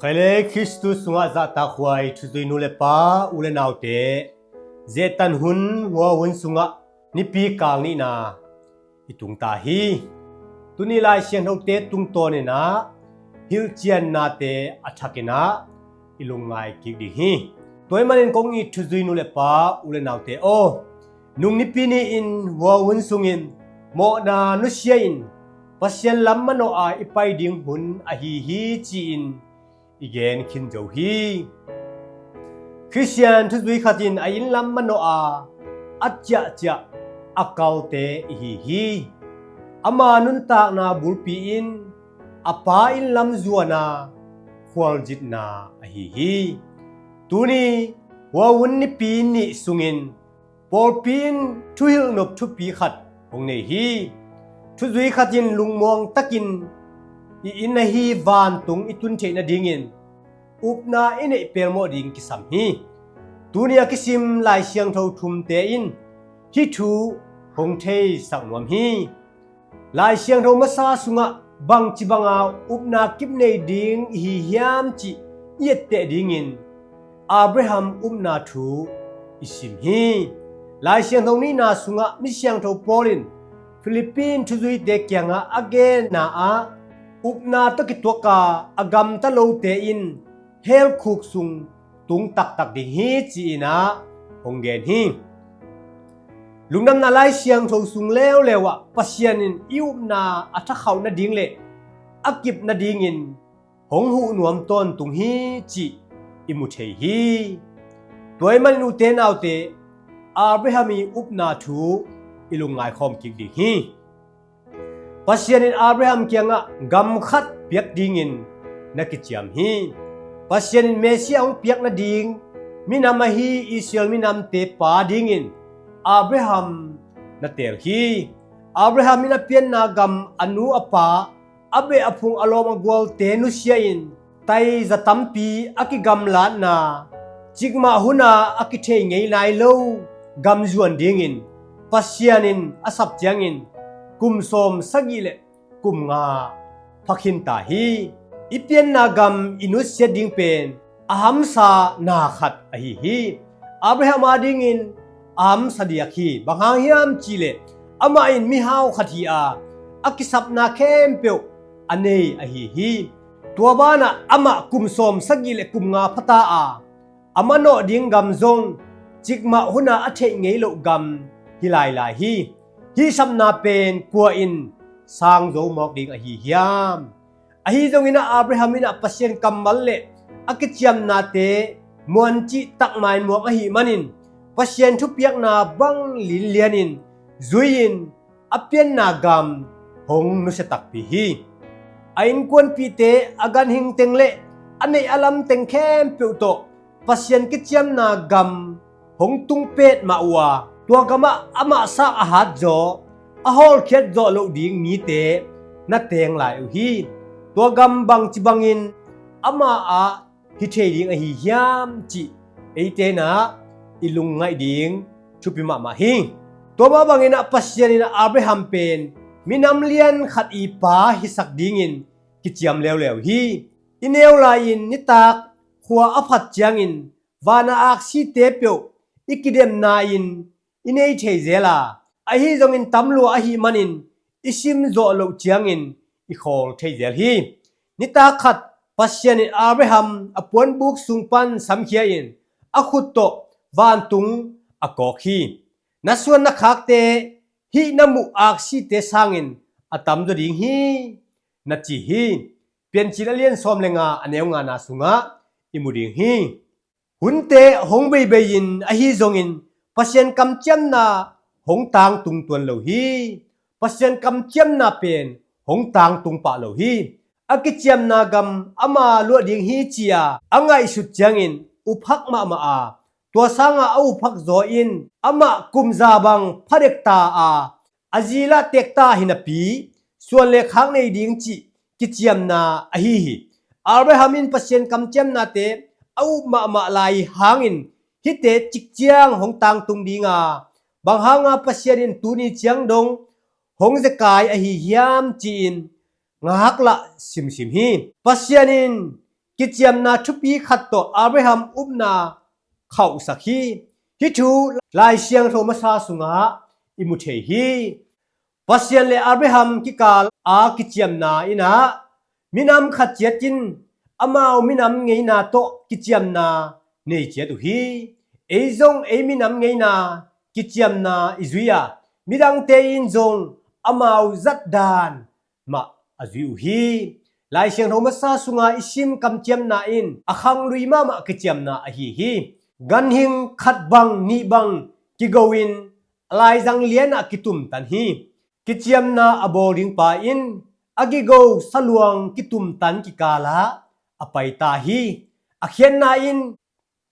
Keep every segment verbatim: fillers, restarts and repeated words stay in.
Khaile Khristu sungah zahtakhuai thuzui nu le pa, u le naute, zehtan hun, hua hun sungah nipi kal nihna i tung ta hi. Tuni Lai Siangthote tungtawninah hilhciannate a thakinah i lungngai kik ding hi. Tua ahih manin kong it thuzui nu le pa, u le naute aw, nung nipi ni-in hua hun sungin mawhna nusia-in Pasian lam manawh a i pai ding hun ahi hi ci-in i gen khin zo hi. Khristian thuzui khat in a inn lam manawh a a ciahciah a kalte i hi hi. Ama nuntakna bulpi in a pa inn lam zuana khualzitna ahi hi. Tuni hua hun nipi nih sungin pawlpi in thuhilh nop thupi khat hong nei hi. Thuzui khat in lungmuang takin i inn ahi vantung i tun theih nadingin upna i neih pelmawh ding kisam hi. Tuni a kisim Lai Siangtho thumte in hih thu hong theisak nuam hi. Lai Siangtho masa sungah bangci banga upna kip nei ding i hi hiam cih i etteh dingin Abraham upna thu i sim hi. Lai Siangtho nihna sungah mi siangtho Paul in Philippi thuzuite kiangah a genna ah upna tawh kituaka a gamta lote in hell khuk sung tung taktak ding hi ci-inah hong gen hi. Lungdamna Lai Siangtho sung leuleu ah Pasian in i upna a thakhauh nading le a kip nadingin hong huh nuam tawntung hi cih i mu thei hi. Tua ahih manin ute naute, Abraham i upna thu i lungngai khawm kik ding hi. Pasian in Abraham kiangah gam khat piak dingin na kiciam hi. Pasian in Messiah hong piak nading minam ahi Israel minamte pa dingin Abraham na teel hi. Abraham in a pianna gam a nu a pa, a beh a phung a lawm a gualte nusia-in taiza tampi a kigamlatna, cikmah huna a kithei ngei nai lo gam zuan dingin Pasian in a sap ciangin kum sawm sagih le kum nga pha khin ta hi. I pianna gam i nutsiat ding pen a hamsa na khat ahi hi. Abraham adingin a hamsa diak hi. Bang hang hiam cihleh amah in mihau khat hi-a a kisapna khempeuh a nei ahi hi. Tua banah amah kum sawm sagih le kum nga phata a a manawh ding gam zong cikmah huna a theih ngei loh gam hi lailai hi. Hih sapna pen kua in sang zo mawk ding ahi hiam? Ahi zongin ah Abraham in ah Pasian kammal le a kiciamnate muancih takmai muang ahih manin Pasian thupiakna bang linlianin zui-in a pianna gam hong nusia takpi hi. A innkuanpihte, a ganhing teng le a neih a lam teng khempeuh tawh Pasian kiciamna gam hong tung pet mah uh a, tua gamah amah sak a hat zaw, a hawlkhiat zawh loh ding mite na teng lai uh hi. Tua gam bangci bangin amah ah hi thei ding ahi hiam cih eite in ah i lungngaih ding thupi mahmah hi. Tua mah bangin ah Pasian in ah Abraham pen minam lian khat i pa hisak dingin kiciam leuleu hi. I neu lai-in nitak khua a phat ciangin vana aksite peuh i kidemna-in i nei thei zel a, ahi zongin tam lua ahih manin i sim zawh loh ciangin i khawl thei zel hi. Nitak khat Pasian in Abraham a puanbuk sung pan samkhia-in a khut tawh vantung a kawk hi. Na suan na khakte hih na muh aksite sangin a tamzaw ding hi, na ci hi. Piancil a lian sawm le nga, a neu ngana sungah i mu ding hi. Hunte hong beibei-in ahi zongin Pasian kamciamna hong tangtung tuan lo hi. Pasian kamciamna pen hong tangtung pah lo hi. A kiciamna gam ama luah ding hi ci-a a ngaihsut ciangin uphak mahmah a, tua sanga a uphak zaw in amah kum za bang phadek ta a, a zi lah tekta hi napi, suan le khak nei ding cih kiciamna ahi hi. Abraham in Pasian kamciamnate a up mahmah lai hangin hihte cikciang hong tangtung ding a, bang hanga Pasian in tuni ciang dong hong zekai ahi hiam ci-in ngaklah simsim hi. Pasian in kiciamna thupi khat tawh Abraham upna khauhsak hi. Hih thu Lai Siangtho masa sungah i mu thei hi. Pasian le Abraham kikal a kiciamna in ah minam khat ciat in amau minam ngeina tawh kiciamna nei ciat uh hi. Ei zong ei minam ngeina kiciamna i zui a, midangte in zong amau zatdan mah a zui uh hi. Lai Siangtho masa sunga i sim kamciamna in a khanglui mahmah kiciamna ahi hi. Ganhing khat bang nih bang kigo in a laizang lianah kitumtan hi. Kiciamna a bawl ding pa in a kigo saluang kitumtan kikalah a paita hi. A khiatna in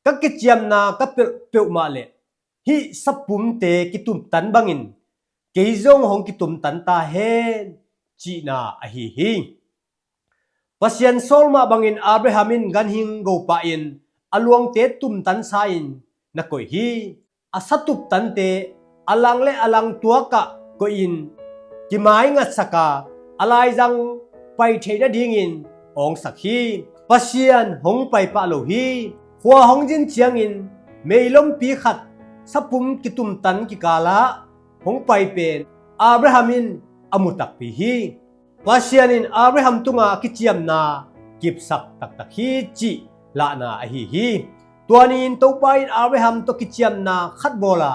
ka kiciamna ka pelh peuhmah le hih sapumte kitumtan bangin kei zong hong kitumtan ta hen, cihna ahi hi. Pasian sawl mah bangin Abraham in ganhing gopa in a luangte tumtansa in na koih hi. A satuptante a lang le a lang tuakah koihin kimaingatsak a, a laizang pai theih nadingin awngsak hi. Pasian hong paipah lo hi. Khua hong zin ciangin meilompi khat sapum kitumtan kikalah hong pai pen Abraham in a mu takpi hi. Pasian in Abraham tunga kiciamna kipsak taktak hi, cih lahna ahi hi. Tua ni-in Topa in Abraham tawh kiciamna khat bawl a,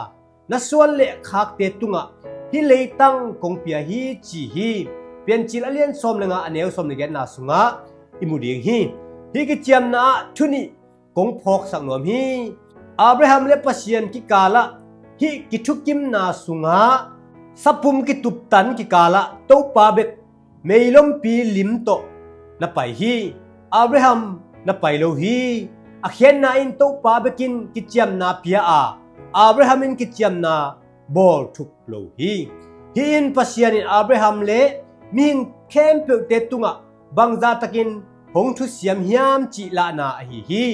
na suan le khakte tungah hih leitang kong pia hi, ci hi. Piancil a lian sawm le nga a neu sawm le giatna sungah i mu ding hi. Hih kiciamna ah thu nih kong phawksak nuam hi. Abraham le Pasian kikalah hih kithukimna sungah sapum kituptan kikalah Topa bek meilompi lim tawh na pai hi. Abraham na pai lo hi. A khiatna in Topa bekin kiciamna pia a, Abraham in kiciamna bawl thuk lo hi. Hih in Pasian in Abraham le mihing khempeuhte tungah bangzahtakin hong thusiam hiam cih lahna ahi hi.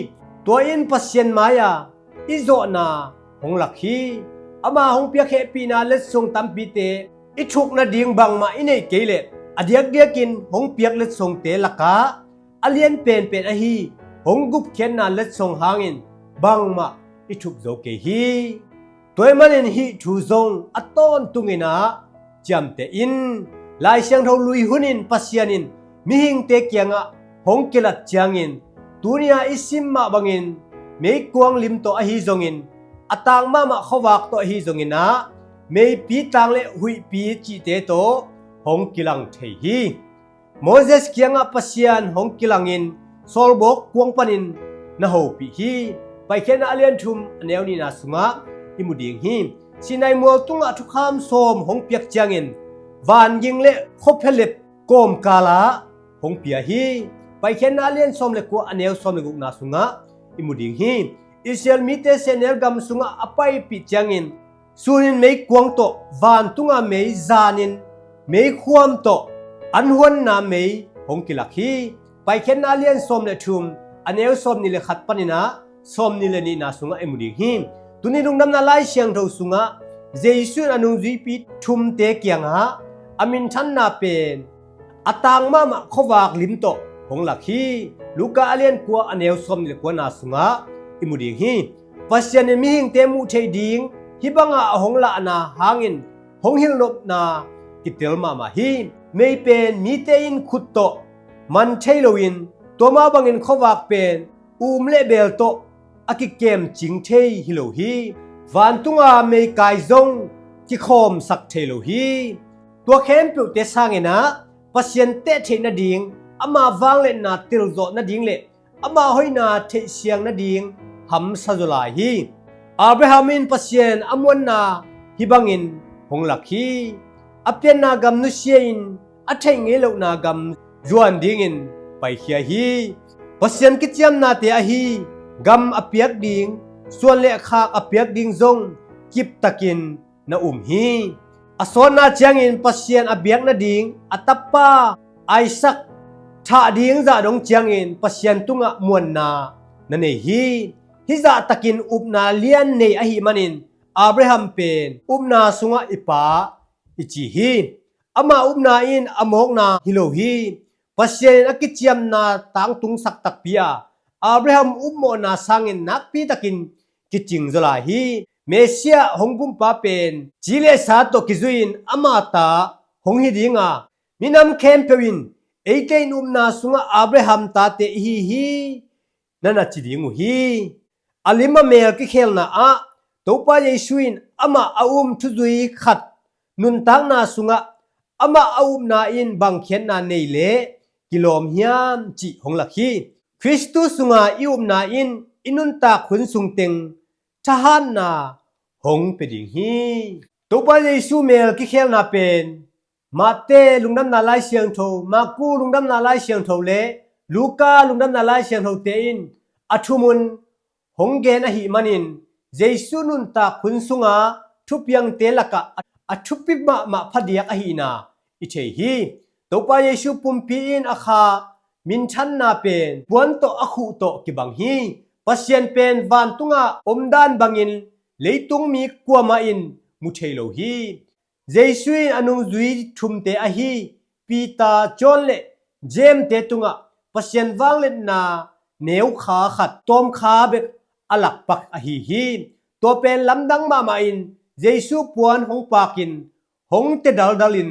Tua in Pasian mai-a i zawhna hong lak hi. Ama hong piak hehpihna letsong tampite i thuk nading bangmah i neih kei leh a diakdiakin hong piak letsongte lakah a lian penpen ahi hong gupkhiatna letsong hangin bangmah i thuk zo kei hi. Tua ahih manin hih thu zong a tawntungin ah ciamteh in. Lai Siangtho lui hunin Pasian in mihingte kiangah hong kilat ciangin, tuni-a i sim mah bangin meikuang lim tawh ahi zongin, a tang mahmah khuavak tawh ahi zongin ah meipi tang le huihpi cihte tawh hong kilang thei hi. Moses kiangah Pasian hong kilangin sawlbawk kuang panin na hopih hi. Paikhiatna a lian thum a neu nihna sungah i mu ding hi. Sinai mual tungah thukham sawm hong piak ciangin vanging le khuaphialep kawmkalah hong pia hi. Paikhiatna a lian sawm le kua a neu sawm le gukna sungah i mu ding hi. Israel mite sehnel gam sungah a paipih ciangin sunin meikuang tawh vantunga mei zanin meikhuam tawh an huanna mei hong kilak hi. Paikhiatna a lian sawm le thum a neu sawm nih le khat panin ah sawm nih le nihna sungah i mu ding hi. Tuni lungdamna Lai Siangtho sungah Jesu in a nungzuipi thumte kiangah a minthanna pen a tang mahmah khuavak lim tawh hong lak hi. Luka a lian kua a neu sawm nih le kuana sungah i mu ding hi. Pasian in mihingte muh theih ding hih bangah a hong lahna hangin hong hilhnopna kitel mahmah hi. Mei pen mite in khut tawh man thei loin, tua mah bangin khuavak pen um le bel tawh a kikemcing thei hi lo hi. Vantunga meikai zong kikhawmsak thei lo hi. Tua khempeuhte sangin ah Pasian teh theih nading, ama vangliatna telzawh nading le ama hoihna theihsiang nading hamsa zaw lai hi. Abraham in Pasian a muanna hih bangin hong lak hi. A pianna gam nusia-in a theih ngei lohna gam zuan dingin paikhia hi. Pasian kiciamnate ahi gam a piak ding, suan le khak a piak ding zong kiptakin na um hi. A sawtna ciangin Pasian a biak nading a tapa Isaac thah ding zah dong ciangin Pasian tungah muanna na nei hi. Hih zahtakin upna lian nei ahih manin Abraham pen upna sungah i pa i ci hi. Ama upna in a mawkna hi lo hi. Pasian in a kiciamna tangtungsak takpi a, Abraham upmawhna sangin nakpi takin kicing zaw lai hi. Messiah hong gumpa pen ci le sa tawh kizui-in ama ta hong hi ding a, minam khempeuh in eite in upna sungah Abraham tate i hi hi, na na ci ding uh hi. A lim a mel kikhelna ah Topa Jesu in amah a um thuzui khat nuntakna sungah amah a upna in bang khiatna nei le kilawm hiam cih hong lak hi. Khristu sunga i upna in i nuntak hun sung teng thahatna hong pia ding hi. Topa Jesu mel kikhelna pen Mate lungdamna Lai Siangtho, Marku lungdamna Lai Siangtho le Luka lungdamna Lai Siangtho te in a thumun hong gen ahih manin Jesu nuntak hun sunga thupiangte lakah a thupi mahmah phadiak ahihna i thei hi. Topa Jesu pumpi in a kha minthanna pen puan tawh a khuh tawh kibang hi. Pasian pen vantunga omdan bangin leitung mi kuamah in mu thei lo hi. Jesu in a nungzui thumte ahi Peter, John le James te tungah Pasian vangliatna neukha khat tawmkha bek a lakpak ahi hi. Tua pen lamdang mahmah in Jesu puan hong pakin hong te daldalin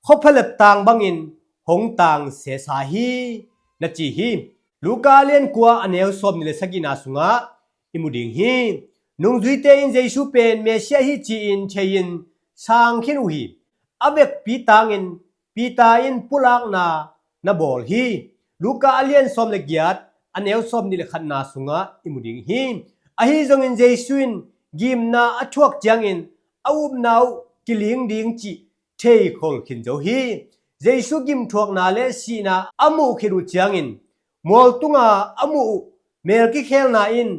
khuaphalep tang bangin hong tang sesa hi, na ci hi. Luka lian kua a neu sawm nih le sagihna sungah i mu ding hi. Nungzuite in Jesu pen Messiah hi ci-in thei-in sang khin uh hi. A vekpi tangin Peter in pulakna na bawl hi. Luka a lian sawm le giat a neu sawm nih le khatna sungah i mu ding hi. Ahi zongin Jesu in gimna a thuak ciangin a upna uh kiling ding cih theikhol khin zo hi. Jesu gimthuakna le sihna a muh khit uh ciangin mualtunga a muh uh mel kikhelna in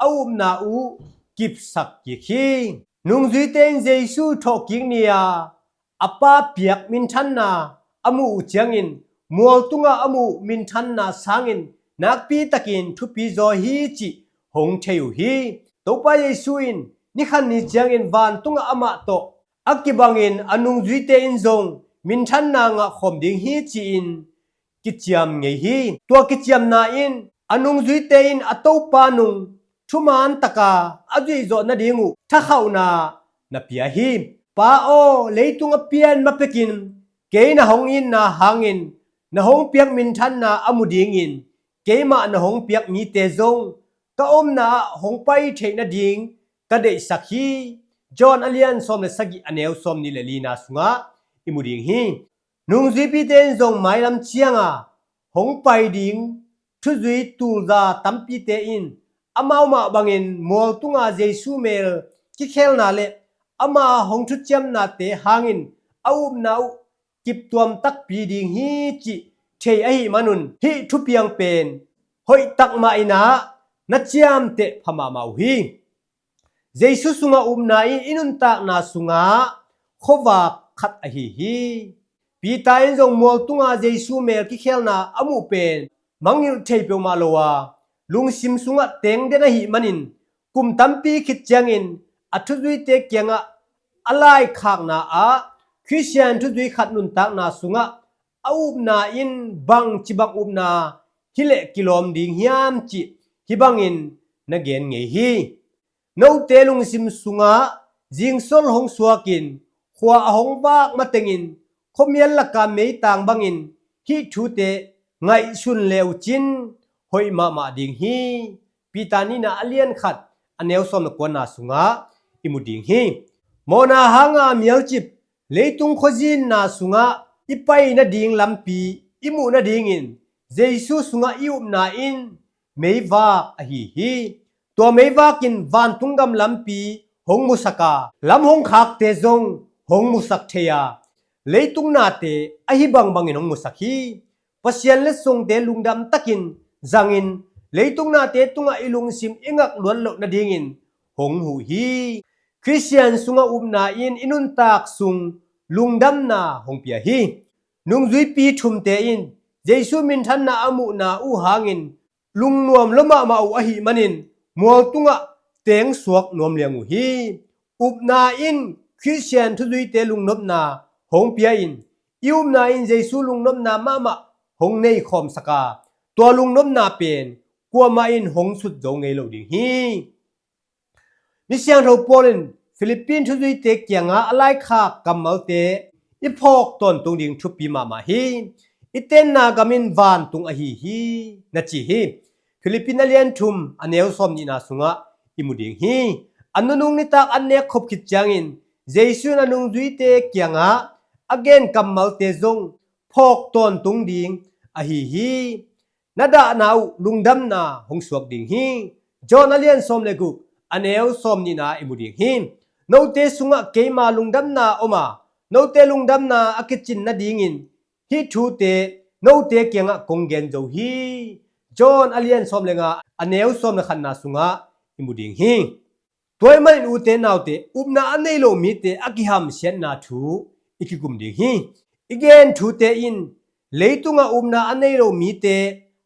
a upna uh kipsak kik hi. Nungzuite in Jesu thawhkik ni-a a Pa piak minthanna a muh uh ciangin mualtunga a muh minthanna sangin nakpi takin thupi zaw hi cih hong thei uh hi. Topa Jesu in nikhat ni ciangin vantungah amah tawh a kibangin a nungzuite in zong minthanna ngah khawm ding hi ci-in kiciam ngei hi. Tua kiciamna in a nungzuite in a Topa nung thuman taka a zuihzawh nading uh thakhauhna na pia hi. Pa aw, leitung a pian ma pekin kei na hong itna hangin na hong piak minthanna a mu dingin keimah na hong piak mite zong ka omna ah hong pai theih nading ka deihsak hi. John a lian sawm le sagih a neu sawm nih le lina sungah i mu ding hi. Nungzuipite in zong mailam cianga hong pai ding thuzui tulza tampite in amau mah bangin mualtunga Jesu mel kikhelna le ama hong thuciamnate hangin a upna uh kiptuam takpi ding hi cih thei ahih manun hih thupiang pen hoih takmah in ah na ciamteh pha mahmah uh hi. Jesu sungah upna in i nuntakna sungah khuavak khat ahi hi. Peter in zong mualtunga Jesu mel kikhelna a muh pen mangngilh thei peuhmah lo a, lungsim sungah tengden ahih manin kum tampi khit ciangin a thuzuite kiangah a laikhakna ah Khristian thuzui khat nuntakna sungah a upna in bangci bang upna hileh kilawm ding hiam cih hih bangin na gen ngei hi. Note lungsim sungah zingsol hong suakin khua a hong vak matengin khuamial laka meitang bangin hih thute ngaihsun le uhcin hoih mahmah ding hi. Peter nihna a lian khat a neu sawm le kuana sungah i mu ding hi. Mawhna hanga mialcip leitung khuazinna sungah i pai nading lampi i muh nadingin Jesu sungah i upna in meivak ahi hi. Tua meivak in vantung gam lampi hong musak a, lam hong khakte zong hong musak thei a, leitung nate ahi bangbangin hong musak hi. Pasian letsongte lungdam takin zangin leitung nate tungah i lungsim i ngak luat loh nadingin hong huh hi. Khristian sungah upna in i nuntak sung lungdamna hong pia hi. Nungzuipi thumte in Jesu minthanna a muhna uh hangin lungnuam lua mahmah uh ahih manin mualtungah tengsuak nuam liang uh hi. Upna in Khristian thuzuite lungnopna hong pia in i upna in Jesu lungnopna mahmah hong neikhawmsak a, tua lungnopna pen kuamah in hong sut zo ngei lo ding hi. Misiangtho Paul in Philippine thuzuite kiangah a laikhak kammalte i phawk tawntung ding thupi mahmah hi. I tenna gam in vantung ahi hi, na ci hi. Philippine a lian thum a neu sawm nihna sungah i mu ding hi. A nunung nitak an nek khop khit ciangin Jesu in a nungzuite kiangah a gen kammalte zong phawk tawntung ding ahi hi. Na dahna uh lungdamna hong suak ding hi. John a lian sawm le guk a neu sawm nihna i mu ding hi. Note sungah keima lungdamna om a, note lungdamna a kicin nadingin hih thute note kiangah kong gen zo hi. John a lian sawm le nga a neu sawm le khatna sungah i mu ding hi. Tua ahih manin ute naute, upna a nei lo mite a kihamsiatna thu i kikum ding hi. I gen thute in leitungah upna a nei lo mite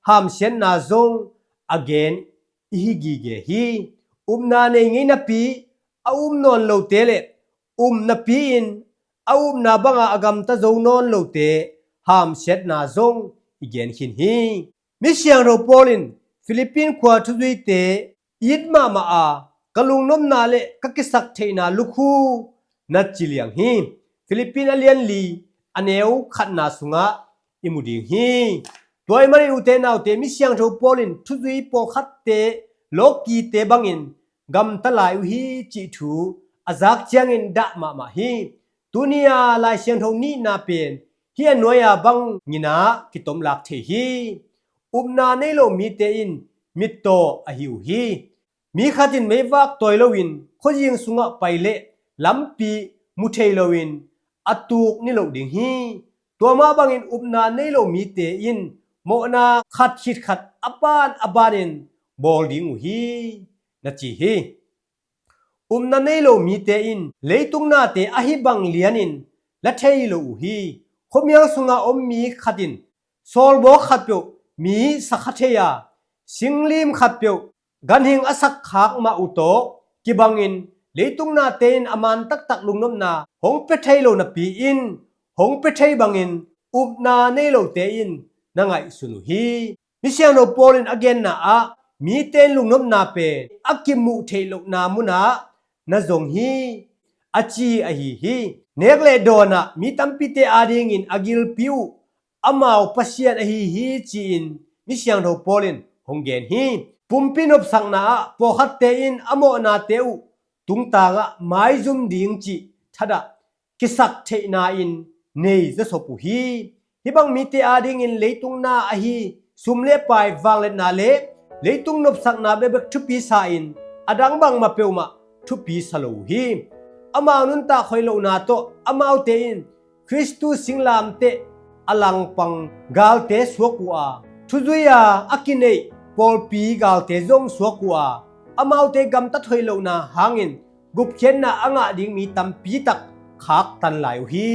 hamsiatna zong a gen i hi gige hi. Upna nei ngei napi a um nawn lote le um napi-in a upna banga a gamta zo nawn lote hamsiatna zong i gen khin hi. Misiangtho Paul in Philippine khua thuzuite it mahmah a, ka lungnopna le ka kisaktheihna lukhu na ci liang hi. Philippine a lian li a neu khatna sungah i mu ding hi. Tua ahih manin ute naute, Misiangtho Paul in thuzui pawlkhatte lawkkite bangin gamta lai uh hi cih thu a zak ciangin dah mahmah hi. Tuni-a Lai Siangtho nihna pen hih a nuai-a bangin ah kitomlak thei hi. Upna nei lo mite in mittaw ahi uh hi. Mi khat in meivak tawi loin khuazing sungah pai leh lampi mu thei loin a tuk niloh ding hi. Tua mah bangin upna nei lo mite in mawhna khat khit khat a ban a banin bawl ding uh hi, na ci hi. Upna nei lo mite in leitung nate ahi bang lianin la thei lo uh hi. Khuamial sunga om mi khat in sawlbawk khatpeuh mi sakha thei a, singlim khatpeuh ganhing a sakkhak mah uh tawh kibangin leitung nate in a man taktak lungnopna hong pia thei lo napi-in hong pia thei bangin upna nei lote in na ngaihsun uh hi. Misiangtho Paul in a genna ah mite in lungnopna pen a kimuh theih lohna munah na zong hi, a ci ahi hi. Nek le dawnah mi tampite adingin a gilpi uh amau Pasian ahi hi ci-in Misiangtho Paul in hong gen hi. Pumpi nopsakna ah pawlkhatte in a mawhnate uh tungtangah maizum ding cih thadah kisaktheihna in nei zawsop uh hi. Hih bang mite adingin leitung na ahi sum le pai, vangliatna le leitung nopsakna bekbek thupi sa-in a dang bangmah peuhmah thupi sa lo uh hi. Amau nuntak hoih lohna tawh amaute in Khristu singlamteh a langpang galte suak uh a, thuzui-a a kineih pawlpi galte zong suak uh a, amaute gamtat hoih lohna hangin gupkhiatna a ngah ding mi tampi tak khaktan lai uh hi.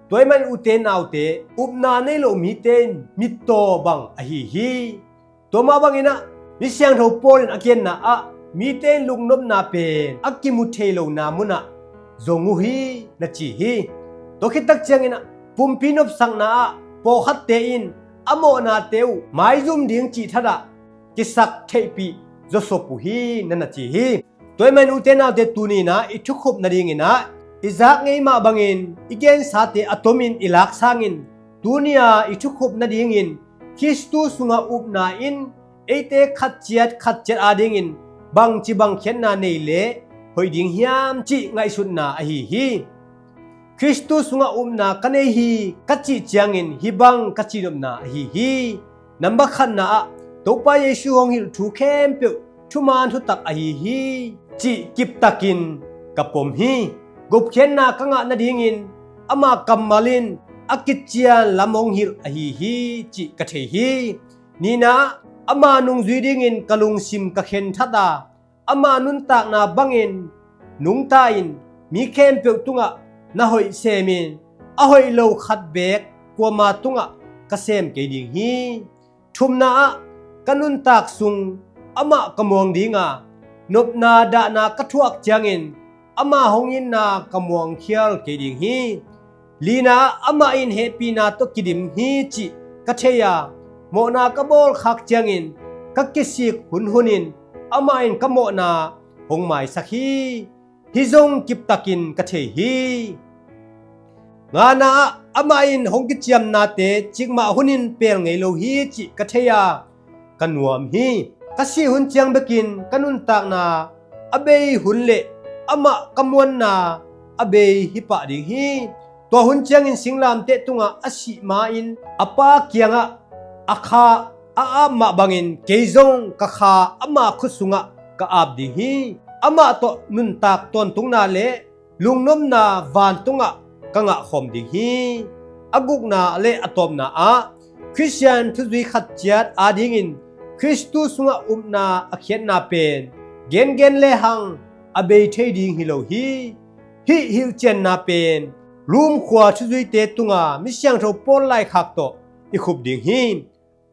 Tua ahih manin ute naute, upna nei lo mite in mittaw bang ahi hi. Tua mah bangin ah Misiangtho Paul in a genna ah mite in lungnopna pen a kimu thei lohna munah zong uh hi, na ci hi. Tua khit tak ciangin ah pumpi nopsakna ah pawlkhatte in a mawhnate uh maizum ding cih thadah kisak theihpih zawsop uh hi, na na ci hi. Tua ahih manin ute naute, tuni-in ah i thukhup nadingin ah i zak ngei mah bangin i gensate a tomin i lak sangin tuni-a i thukhup nadingin Khristu sungah upna in eite khat ciat khat ciat adingin bangci bang khiatna nei leh hoih ding hiam cih ngaihsutna ahi hi. Khristu sungah upna ka nei hi ka cih ciangin hih bang ka cihnopna ahi hi. Namba khatna ah Topa Jesu hong hilh thu khempeuh thuman thutak ahi hi cih kiptakin ka pom hi. Gupkhiatna ka ngah nadingin ama kammal in a kician lam hong hilh ahi hi cih ka thei hi. Nihna ah ama nungzui dingin ka lungsim ka khen that a, ama nuntakna bangin nungta-in mi khempeuh tungah na hoih semin a hoih lo khat beek kuama tungah ka sem kei ding hi. Thumna ah ka nuntak sung amah ka muang ding a, nopna dahna ka thuak ciangin ama hong itna ka muangkhial kei ding hi. Lina ah amah in hehpihna tawh kidim hi cih ka thei a, mawhna ka bawl khak ciangin ka kisik hunhun in amah in ka mawhna hong maisak hi. Hih zong kiptakin ka thei hi. Ngana ah amah in hong kiciamnate cikmah hunin pel ngei lo hi cih ka thei a, ka nuam hi. Ka sih hun ciang bekin ka nuntakna a bei hun le amah ka muanna a bei hi pah ding hi. Tua hun ciangin singlamteh tungah a sih ma-in a Pa kiangah a kha a ap mah bangin kei zong ka kha ama khut sungah ka ap ding hi. Amah tawh nuntak tawntungna le lungnopna vantungah ka ngahkhawm ding hi. A gukna le a tawpna ah Khristian thuzui khat ciat adingin Khristu sungah upna a khiatna pen gengen lehang a bei thei ding hi lo hi. Hih hilhcianna pen Rom khua thuzuite tunga mi siangtho Paul laikhak tawh i khup ding hi.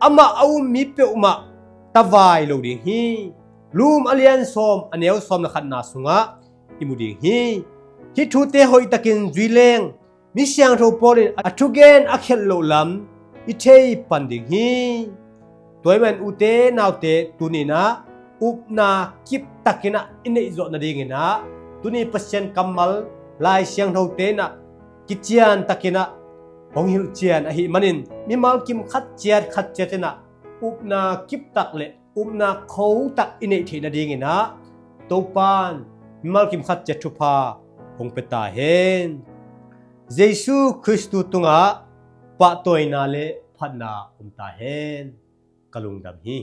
Amah a um mi peuhmah tavai lo ding hi. Rom a lian sawm a neu sawm le khatna sungah i mu ding hi. Hih thute hoihtakin zui leng mi siangtho Paul in a thugen a khelh loh lam i thei pan ding hi. Tua ahih man ute naute tuninah upna kiptakinah i neih zawh nadinginah tuni Pasian kammal Lai Siangthote inah kiciantakinah hong hilhcian ahih manin mimal kim khat ciat khat ciat inah upna kiptak le upna khotak i neih theih nadinginah Topan mimal kim khat ciat thupha hong pia ta hen. Jesu Khristu tungah pahtawina le phatna om ta hen. Ka lungdam hi.